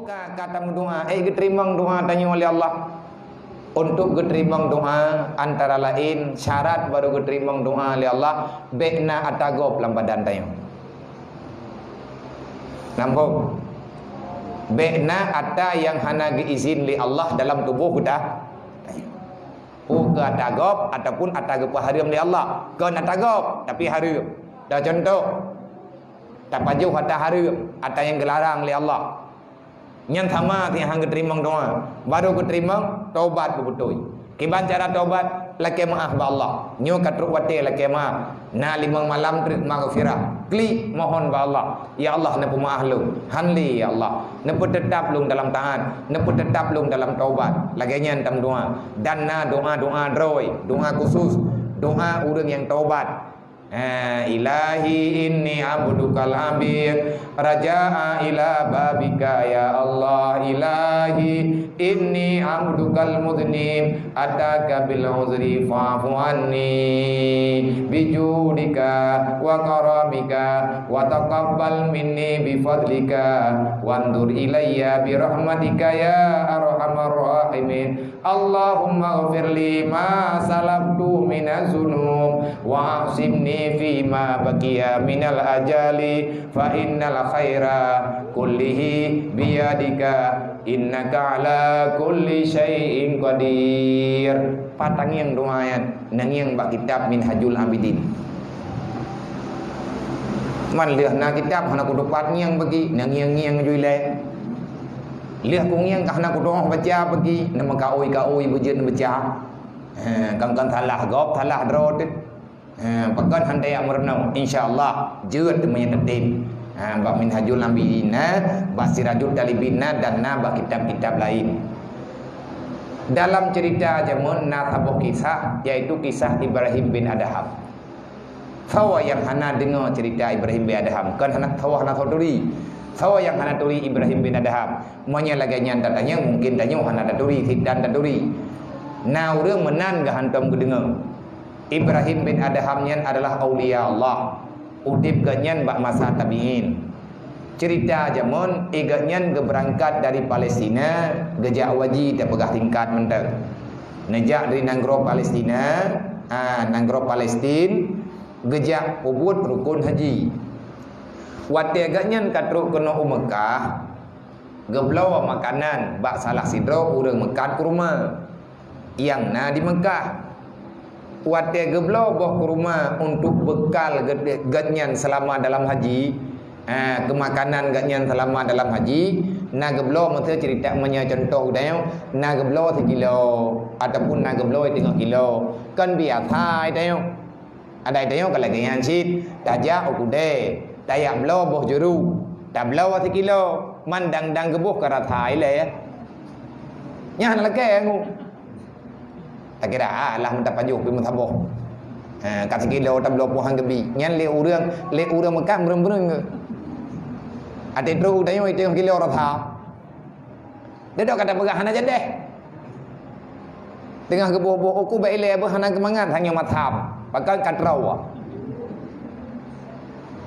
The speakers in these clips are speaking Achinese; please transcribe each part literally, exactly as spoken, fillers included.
Ka, ka tameudoa, eh, geuteurimong doa tanyoe lé Allah. Untuk geuteurimong doa, antara laén syarat barô geuteurimong doa lé Allah, bék na ata gob lam badan tanyoe. Nampak? Bék na ata nyang hana geuizin lé Allah dalam tuboh geuta-, tanyoe. Peue keu ata gob ataupun ata geupeuhareuem lé Allah. Kon ata gob, tapi hareuem. Dah contoh, tapajoh ata hareuem, ata nyang geularang lé Allah. Nyan sama nyang han geuteurimong doa. Barô geuteurimong, tobat beubeutôi. Kiban cara tobat, lakée meuáh bak Allah. Nyoe ka trok watée lakée meuáh. Na limong malam treuk maghfirah. Klik mohon bak Allah. Ya Allah, neupeumeuáh lôn. Han lé, ya Allah. Neupeuteutap lôn dalam taát. Neupeuteutap lôn dalam tobat. Lagée nyan tameudoa. Dan na doa-doa droe, doa khusus, doa ureuëng nyang tobat. Ha, Ilahi inni abdukal abid, raja'a ila babika ya Allah. Ilahi inni abdukal mudhnib, ataka bil uzri fa'fu anni bijudika wa karamika wa taqabbal minni bifadlika wandur ilayya birahmatika ya arhamar rahimin. Allahumma ghfirli ma salaftu minaz zunub wa asimni fima baqiya minal ajali fa innal khaira kullihi biyadika innaka ala kulli syai'in qadir. Pat tangieng doa nyan, nangieng bak kitab Minhajul Abidin. Man lheueh na kitab hana kutupat ngieng bagi, nangieng-ngieng ju ilée. Lheueh kungieng ka hana kutuoh baca bagi, neumeukaôi-kaôi beujeuet neubaca. Ha, kan-kan salah gob, salah droe teuh. Ha, pakon han tajak meurunoe, insya Allah jeuet meunyoe teutem. Ha, bak Minhajul Abidin na, bak Sirajul Talibin na, dan na bak kitab-kitab laén. Dalam cerita jameun na saboh kisah, yaitu kisah Ibrahim bin Adham. Soe nyang hana deungoe cerita Ibrahim bin Adham? Kon hana, soe hana soe turi. Soe nyang hana turi Ibrahim bin Adham? Meunyoe lagée nyan tatanyong, mungkin tanyoe hana taturi, sitan taturi. Na ureuëng meunan geuhantom geudeungoe. Ibrahim bin Adham nyan adalah aulia Allah. Udeb geuhnyan bak masa tabi'in. Cerita jameun, eh, geuhnyan geubeurangkat dari Palestina, geujak u haji, tapeugah singkat mantong. Neujak dari nanggroe Palestina, ah, nanggroe Palestin, geujak peubuet rukon haji. Watée geuhnyan ka trok keunoe u Meukah, geubloe makanan bak salah sidroe ureuëng meukat keuruma nyang na di Meukah. Watée geubloe boh keuruma untuk beukal geuhnyan seulama dalam haji, ha, keumakanan geuhnyan seulama dalam haji, na geubloe, meuseu cerita meunyoe contoh geutanyoe, na geubloe sikilo ataupun na geubloe teungoh kilo. Kon biasa tanyoe. Adak tanyoe ka lagée nyan cit, tajak u keudée, tajak bloe boh jeuruk, tabloe sikilo, man dang-dang geuboh ka rasa ilée. Nyan hana lakée ngu. Takira, ah, lah meuta pajoh pi meusaboh. Ha, ka sikilo tabloe pohang geubi. Nyan lé ureuëng, lé ureuëng Meukah meureun-meureun geuh. Até trok tanyoe teungoh kilo rasa. Dedok kata peugah hana jadeh. Teungoh geuboh-boh uku bak ilée beuh hana geumangat hanya matham. Pakon ka trawa.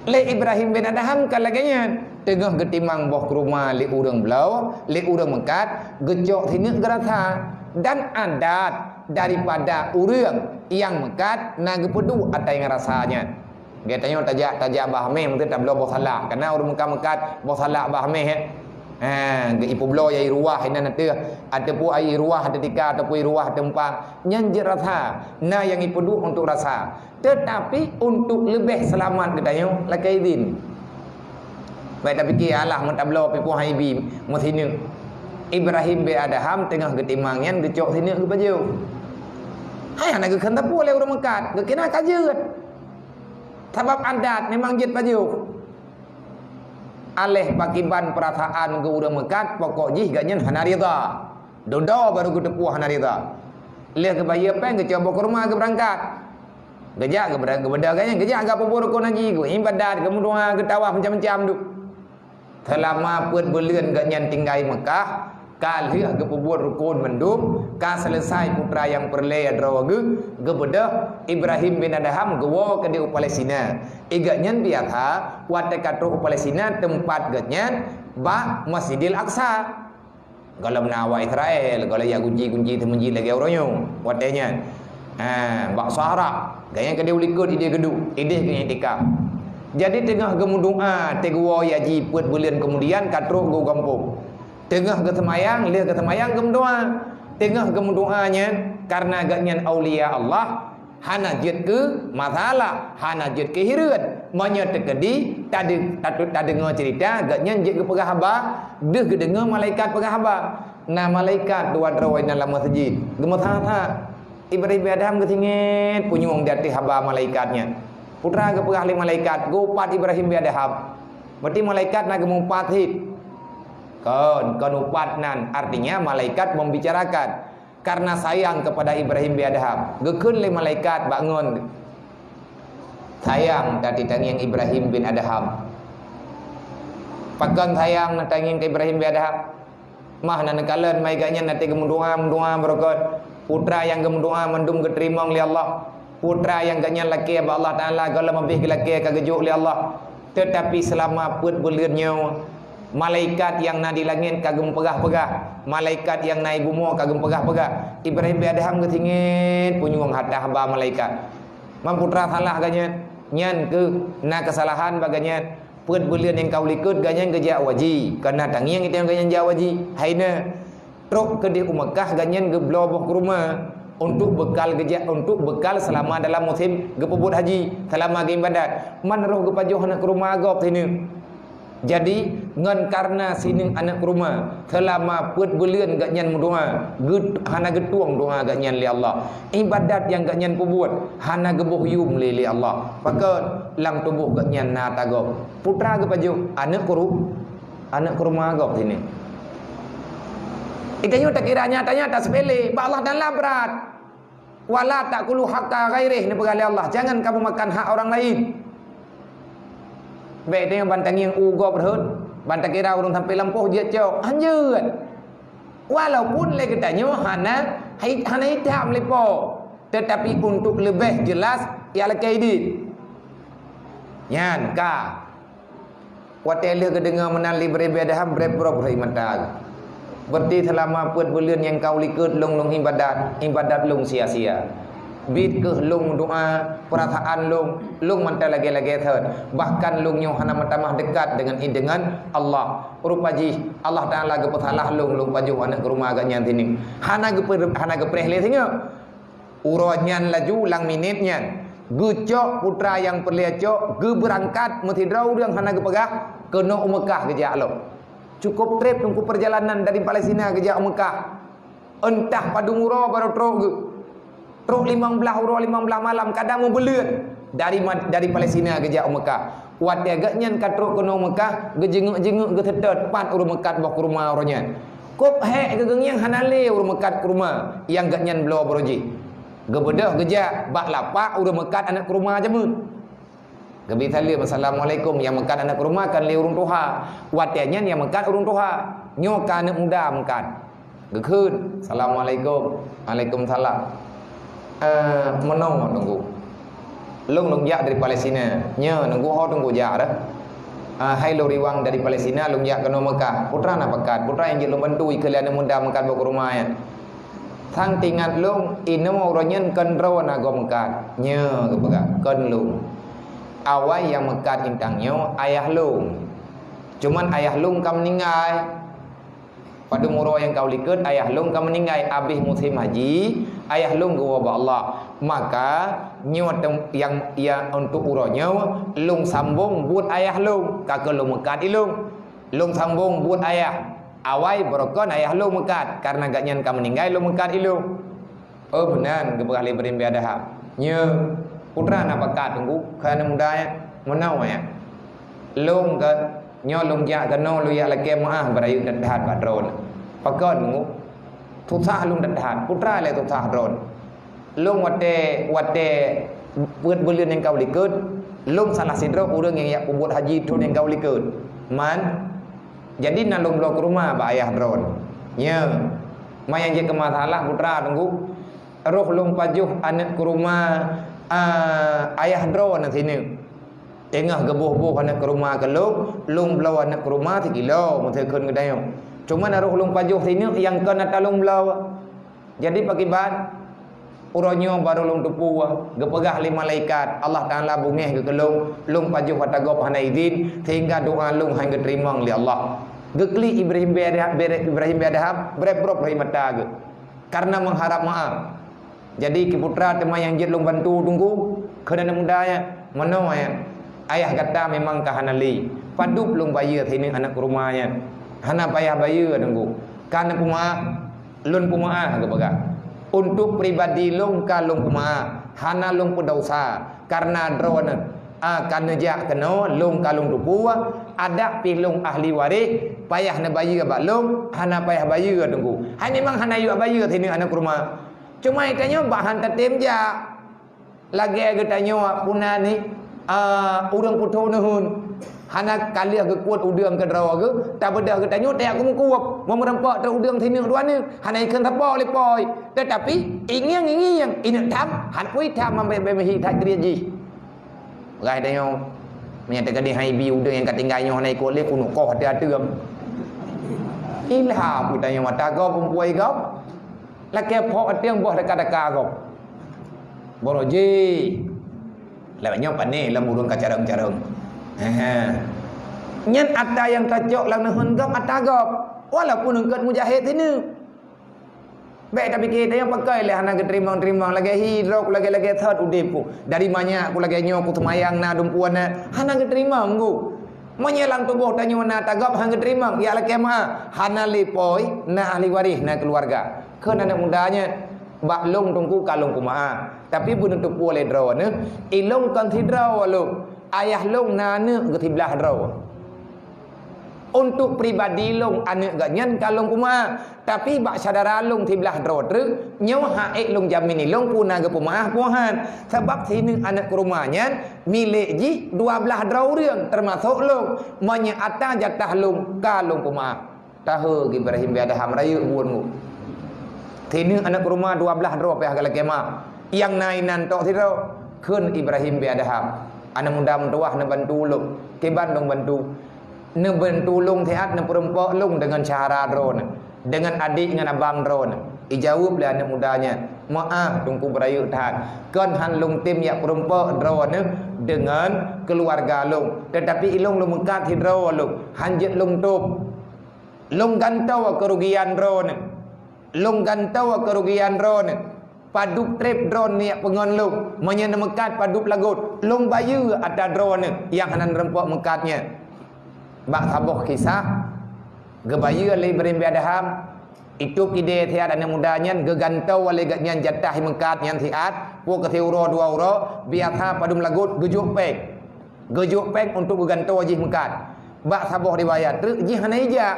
Lé Ibrahim bin Adham ka lagée nyan. Teungoh geutimang boh keuruma lé ureuëng bloe, lé ureuëng meukat, geucok sineuk geurasa. Dan adat daripada ureuëng nyang meukat na geupeuduek ata nyang rasa nyan. Geutanyoe tajak, tajak bak hameh, meunteuk tabloe boh salak. Kana ureuëng meukat-meukat boh salak bak hameh, eh. Ha, geu-, ipeubloe ya i ruwah inan ateueh, ataupun ai i ruwah ateueh tika, ataupun i ruwah ateueh empang. Nyan jeuet rasa, na nyang ipeuduek untuk rasa. Tetapi untuk leubeh seulamat geutanyoe, lakée idin. Baik tapike alah meutabloe pipoh hai bi meusineuk. Ibrahim bin Adham teungoh geutimang nyan geucok sineuk geupajoh. Hai hana geukheun sapeue lé ureuëng meukat, geukheun ka jeuet. Sabab adat memang jeuet pajoh. Aléh pakiban peurasaan geu ureuëng meukat, pokok jih geuhnyan hana ridha. Dudoe barô geuteupeue hana ridha. Lheueh geubayeue péng geucok boh keuruma geubeurangkat. Geujak geubeudôh, geubeudôh geuhnyan, geujak geupeuburu keu haji, geuibadat, geumeudoa, geutawaf macam-macam duek. Seulama peuet buleuen geuhnyan tinggai Meukah, Ka lheueh geupeubuet rukon mandum, ka seuleusai putra nyang peureulée droe geuh, geubeudôh Ibrahim bin Adham geuwoe keudeh u Palestina. Gobnyan biasa, watée ka trok u Palestina, teumpat gobnyan bak Masjidil Aqsa. Gohlom na awak Israel, gohlom jak gunci-gunci teuh meujid lagée uroe nyoe, watée nyan. Ha, bak Sahara, gobnyan keudeh u likot idéh geuduek, idéh gobnyan iktikaf. Jadi teungoh geumeudoá, teungoh geuwoe haji peuet buleuen keumudian ka trok u gampông. Teungoh geuseumayang, lheueh geuseumayang geumeudoá. Teungoh geumeudoá nyan, kareuna gobnyan aulia Allah, hana jeuet keu masalah, hana jeuet keu hireuen. Meunyoe teukeudi tade-, tade-, tadeungoe ceurita, gobnyan jeuet geupeugah haba, deuh geudeungoe malaikat peugah haba. Na malaikat dua droe inan lam meuseujid, geumeusa-sa. Ibrahim bin Adham geusinget punyueng di ateueh haba malaikat nyan. Putra geupeugah lé malaikat, geuupat Ibrahim bin Adham. Berarti malaikat na geumeuupat cit. Kon, kon upat nan, artinya malaikat membicarakan. Karena sayang kepada Ibrahim bin Adham, geukheun lé malaikat bak ngon, "Sayang that tangieng Ibrahim bin Adham." Pakon sayang neutangieng keu Ibrahim bin Adham? Mah na neukalon mai gobnyan até geumeudoá, meudoá beureukat. Putra nyang geumeudoá mandum geuteurimong lé Allah. Putra nyang gobnyan lakée bak Allah Taala gohlom habéh geulakée ka geujok lé Allah. Teutapi seulama peuet buleuen nyoe, malaikat nyang na di langét ka geupeugah-peugah, malaikat nyang na i bumoe ka geupeugah-peugah. Ibrahim bin Adham geusinget punyueng that haba malaikat. Man putra salah gobnyan, nyan keuh na keusalahan bak gobnyan. Peuet buleuen nyang ka u likot gobnyan geujak u haji, kareuna tangieng itong gobnyan jak u haji. Hai na, trok keudeh u Meukah gobnyan geubloe boh keuruma untuk beukal geujak, untuk beukal seulama dalam musim geupeubuet haji, seulama geuibadat. Man roh geupajoh aneuëk keuruma gob sineuk. Jadi, ngon kareuna sineuk aneuëk keuruma, seulama peuet buleuen gobnyan meudoá, geut-, hana geutueng doá gobnyan lé Allah. Ibadat nyang gobnyan peubuet hana geuboh yum lé, lé Allah. Pakon? Lam tuboh gobnyan na tagob. Putra geupajoh, aneuëk keuru-, aneuëk keuruma gob sineuk. Geutanyoe takira nyata-nyata seupele, bak Allah Taala brat. "Wala ta'kulu haqqa ghairih," neupeugah lé Allah, "Jangan kamu makan hak orang lain." Bék tanyoe ban tangieng u gob rhot, ban takira ureuëng sampai lampôh jeuet cok. Hanjeuet. Walaupun lé geutanyoe hana, hai-, hana itam lé po, tetapi untuk leubeh jelas, ya lakée idin. Nyan ka. Watée lheueh geudeungoe meunan lé Ibrahim bin Adham, breb-brob rhot mata. Berarti seulama peuet buleuen nyang ka u likot lôn, lôn ibadat, ibadat lôn sia-sia. Biet keuh lôn meudoá, peurasaan lôn, lôn mantong lagée-lagée thon. Bahkan lôn nyoe hana meutamah deukat deungon, deungon Allah. Rupa jih Allah Taala geupeusalah lôn, lôn pajoh aneuëk keuruma gobnyan sineuk. Hana geupeu-, hana geupreh lé singoh. Uroe nyan laju lam minét nyan, geucok putra nyang peureulée cok, geubeurangkat meusidroe ureuëng hana geupeugah, keunoe u Meukah geujak lom. Cukup treb teungku peurjalanan dari Palestina geujak u Meukah. Entah padum uroe barô trok geuh. Trok limong blaih uroe, limong blaih malam, kadang meubuleuen dari ma-, dari Palestina geujak u Meukah. Watée gobnyan ka trok keunoe Meukah, geujeungeuek-jeungeuek geuseutôt pat ureuëng meukat boh keuruma uroe nyan. Kôb hék geugeungieng hana lé ureuëng meukat keuruma nyang gobnyan bloe baroe jih. Geubeudôh geujak bak lapak ureuëng meukat aneuëk keuruma jameun. Geubi saleuem, "Assalamualaikum." Nyang meukat aneuëk keuruma kan lé ureuëng tuha. Watée nyan nyang meukat ureuëng tuha. Nyoe ka aneuëk muda meukat. Geukheun, "Assalamualaikum." "Waalaikumsalam." "Eh, meunoe Teungku. Lôn, lôn jak dari Palestina." "Nyo, Teungku, ho Teungku jak dah?" "Eh, hai lôn riwang dari Palestina, lôn jak keunoe Meukah." "Putra na pakat?" "Putra nyang jeuet lôn bantu ikheun lé aneuëk muda meukat boh keuruma nyan." "Sang teuingat lôn, inoe uroe nyan kon droe na gob meukat." "Nyo," geupeugah, "kon lôn. Awai nyang meukat intan nyoe ayah lôn. Cuman ayah lôn ka meuninggai." Padum uroe nyang ka u likot ayah lôn ka meuninggai, abéh musém haji, ayah lôn geuwoe bak Allah. Maka, nyoe tem-, nyang, ya, untuk uroe nyoe, lôn sambông buet ayah lôn, ka keuh lôn meukat ilôn. Lôn sambông buet ayah. Awai beurokon ayah lôn meukat, kareuna gobnyan ka meuninggai lôn meukat ilôn. "Oh, meunan," geupeugah lé Ibrahim bin Adham. "Nyo, putra na pakat Teungku, keu aneuëk muda nyan. Meunoe nyan. Lôn ka, nyoe lôn jak keunoe, lôn jak lakée meuáh beurayeuk that-that bak droeneuh." "Pakon Teungku?" "Susah lôn that-that, putra lé susah droeneuh. Lôn watée, watée peuet buleuen nyang ka u likot, lôn salah sidroe ureuëng nyang jak peubuet haji thon nyang ka u likot. Man, jadi na lôn bloe keuruma bak ayah droeneuh." Nyoe, ma nyang jeuet keu masalah putra teungku. Roh lôn pajoh aneuk keu rumoh, a, ayah droeneuh sineuk. Teungoh geuboh-boh aneuk keu rumoh keu lôn, lôn bloe aneuk keu rumoh sikilo, meuseukeun geutanyoe. Cuma na roh lôn pajoh sineuk nyang kon ata lôn bloe. Jadi pakiban? Uroe nyoe barô lôn teupeue, geupeugah lé malaikat, Allah Taala beungéh geuh keu lôn, lôn pajoh ata gob hana idhin, sehingga doa lôn han geuteurimong lé Allah. Geuklik Ibrahim bin Adham, Ibrahim bin Adham, brek-brok rhot mata geuh. Karena mengharap maaf. Jadi, keu putra teuma nyang jeuet lôn bantu teungku, kheun aneuk muda nyan, meunoe nyan. Ayah gata memang ka hana lé. Padub lôn bayeue sineuk aneuk keu rumoh nyan. Hana payah bayeue teungku. Ka neupeumaaf, lôn peumaaf geupeugah. Untuk pribadi lôn ka lôn peumaaf, hana lôn peudesya. Karena droeneuh, a, ka neujak keunoe, lôn ka lôn teupeue, adak pih lôn ahli waréh, payah neubayeue bak lôn, hana payah bayeue teungku. Hai memang hana yue bayeue sineuk aneuk keu rumoh. Cuma geutanyoe bah han tatem jak. Lagée geutanyoe puna ni, a, ureuëng putôh neuheun. Hana ka lheueh geukuet udeueng keu droe geuh, tabeudoh geutanyoe tajak keu meukueb, meureumpok trok udeueng sineuk dua neuk, hana ikheun sapo lé poi. Teutapi, ingieng-ingieng, ineuk tham, han pui tham mambée-bée meuhi that kriet jih. Rai tanyoe, meunyo teukeudi hai bi udeueng nyang ka tinggai nyoe hana ikot lé, keuneuk koh ateueh-ateueh. Ilha peutanyoe mata gob, umpui gob. Lakée phok ateueng boh daka-daka gob. Boro jih. Lewat nyoe pane lom ureueng ka carong-carong. Hehe. Nyan ata nyang tacok lam neuheun gob ata gob. Walaupun eungkot mujahid sineuk. Bék tapike tanyoe pakon lé hana geuteurimong-teurimong lagée hi droe ku lagée-lagée thot udeb ku. Dari manyak ku lagée nyoe ku seumayang na dumpeue na hana geuteurimong ku. Meunyoe lam tuboh tanyoe na ata gob han geuteurimong, ya lakée meuah, hana lé poi na ahli waréh na keuluwarga. Kheun aneuk muda nyan, bak lôn teungku ka lôn peumaaf. Tapi beuneuteupeu lé droeneuh, ilôn kon sidroe lôn. Ayah lôn na aneuk geuh siblaih droe. Untuk pribadi lôn aneuk geuh nyan ka lôn peumaaf, tapi bak syedara lôn siblaih droe treuk, nyoe han ék lôn jamin ilôn peue na geupeumaaf peue han. Sabab sineuk aneuk keu rumoh nyan milék jih dua blaih droe ureuëng, teumasok lôn. Meunyoe ata jatah lôn ka lôn peumaaf. Tahe Ibrahim bin Adham rayeuk buet ngu. Sineuk aneuk keu rumoh dua blaih droe pih ka lakée maaf. Nyang na inan tok sidroe, kheun Ibrahim bin Adham. Aneuk muda meutuwah neubantu lôn. Kiban lôn bantu. Neubantu lôn siat neupeureumpok lôn deungon syedara droeneuh, deungon adék ngon abang droeneuh. Ijaweueb lé aneuk muda nyan, "Meuah, teungku beurayeuk that. Kon han lôn tem jak peureumpok droeneuh deungon keuluwarga lôn. Teutapi ilôn lôn meukat sidroe lôn, han jeuet lôn tôb." Lôn gantoe keurugian droeneuh. Lôn gantoe keurugian droeneuh. Padub treb droeneuh jak peungon lôn. Meunyoe neumeukat padub lagot, lôn bayeue ata droeneuh nyang hana neureumpok meukat nyan. Bak saboh kisah, geubayeue lé Ibrahim bin Adham, itôb idéh siat aneuk muda nyan geugantoe lé gobnyan jatah meukat nyan siat, peue keu siuroe dua uroe, biasa padub lagot geujok péng. Geujok péng untuk geugantoe jih meukat. Bak saboh riwayat treuk jih hana ijak.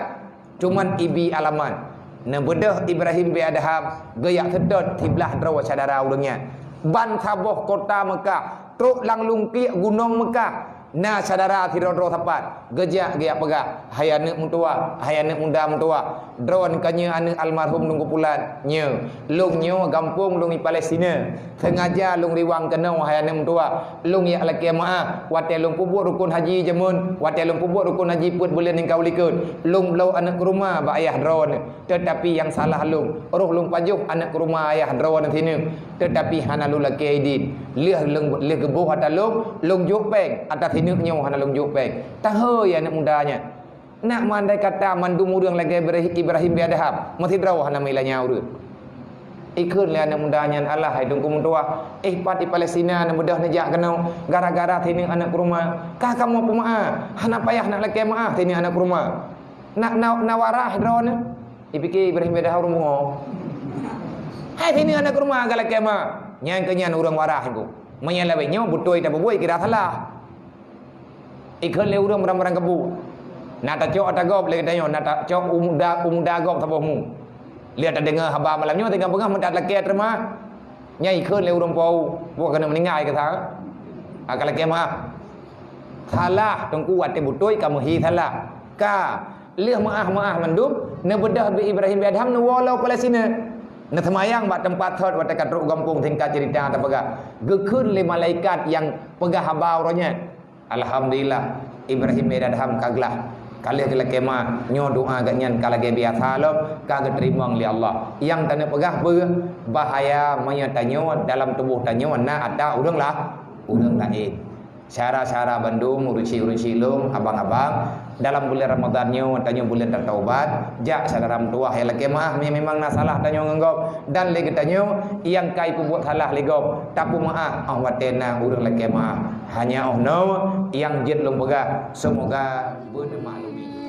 Cuman ibi alamat. Neubeudôh Ibrahim bin Adham geujak seutôt siblaih droe syedara ureuëng nyan. Ban saboh kota Meukah, trok lam lungkiek gunong Meukah, na syedara sidroe-droe sapat. Geujak geujak peugah, "Hai aneuk meutuwah, hai aneuk muda meutuwah, droeneuh ka nyoe aneuk almarhum Teungku Pulan. Nyoe, lôn nyoe gampông lôn di Palestina. Seungaja lôn riwang keunoe hai aneuk meutuwah. Lôn jak lakée meuah, watée lôn peubuet rukon haji jameun, watée lôn peubuet rukon haji peuet buleuen nyang ka u likot, lôn bloe aneuk keu rumoh bak ayah droeneuh. Teutapi nyang salah lôn, roh lôn pajoh aneuk keu rumoh ayah droeneuh sineuk. Teutapi hana lôn lakée idin. Lheueh lôn, lheueh geuboh ata lôn, lôn jok péng. Ata sineuk nyoe hana lôn jok péng." Tahe ya aneuk muda nyan. Nak meundai kata mandum ureuëng lagée Ibrahim, Ibrahim bin Adham, meusidroe hana meulanya ureuëng. Ikheun lé aneuk muda nyan, "Alah, hai Teungku meutuwah, éh pat di Palestina neubeudôh neujak keunoe gara-gara sineuk aneuk keu rumoh. Ka kamoe peumaaf, hana payah nak lakée meuah sineuk aneuk keu rumoh. Nak na, na warah droeneuh." Ipike Ibrahim bin Adham ureuëng bungöng. "Hai sineuk aneuk keu rumoh ka lakée meuah." Nyan keuh nyan ureuëng warah nyan. Meunyoe lawét nyoe beutôi tapeubuet kira salah. Ikheun lé ureuëng barang-barang keubu. Na tacok ata gob lé geutanyoe, na tacok u muda, u muda gob saboh mu. Lheueh tadeungoe haba malam nyoe, teungoh beungoh meutat lakée teuma. Nyan ikheun lé ureuëng po, buet keuneuk meuninggai keu sa. Ka lakée meuah. Salah, Teungku, watée beutôi ka meuhi salah. Ka, lheueh meuah-meuah mandum, Neubeudôh bak Ibrahim bin Adham, neuwoe lom Palestina. Neuseumayang bak teumpat thot watée ka trok gampông, singkat ceurita teupeugah. Geukheun lé malaikat nyang peugah haba uroe nyan. Alhamdulillah, Ibrahim bin Adham ka glah. Ka lheueh geulakée meu'ah, nyoe doa geuh nyan ka lagée biasa lom, ka geuteurimong lé Allah. Nyang taneuk peugah beuh, bahaya meunyoe tanyoe dalam tuboh tanyoe na ata ureuëng lah, ureuëng laén. Syedara-syedara bandum, ureuëng syik-ureuëng syik lôn, abang-abang, dalam buleuen Ramadhan nyoe, tanyoe buleuen tataubat, jak syedara meutuwah nyang lakée meu'ah meunyoe memang na salah tanyoe ngon gob, dan lé geutanyoe nyang ka ipeubuet salah lé gob, tapeumeu'ah óh watée na ureuëng lakée meu'ah. Hanya óh noe nyang jeuet lôn peugah, seumoga beuneumaklumi.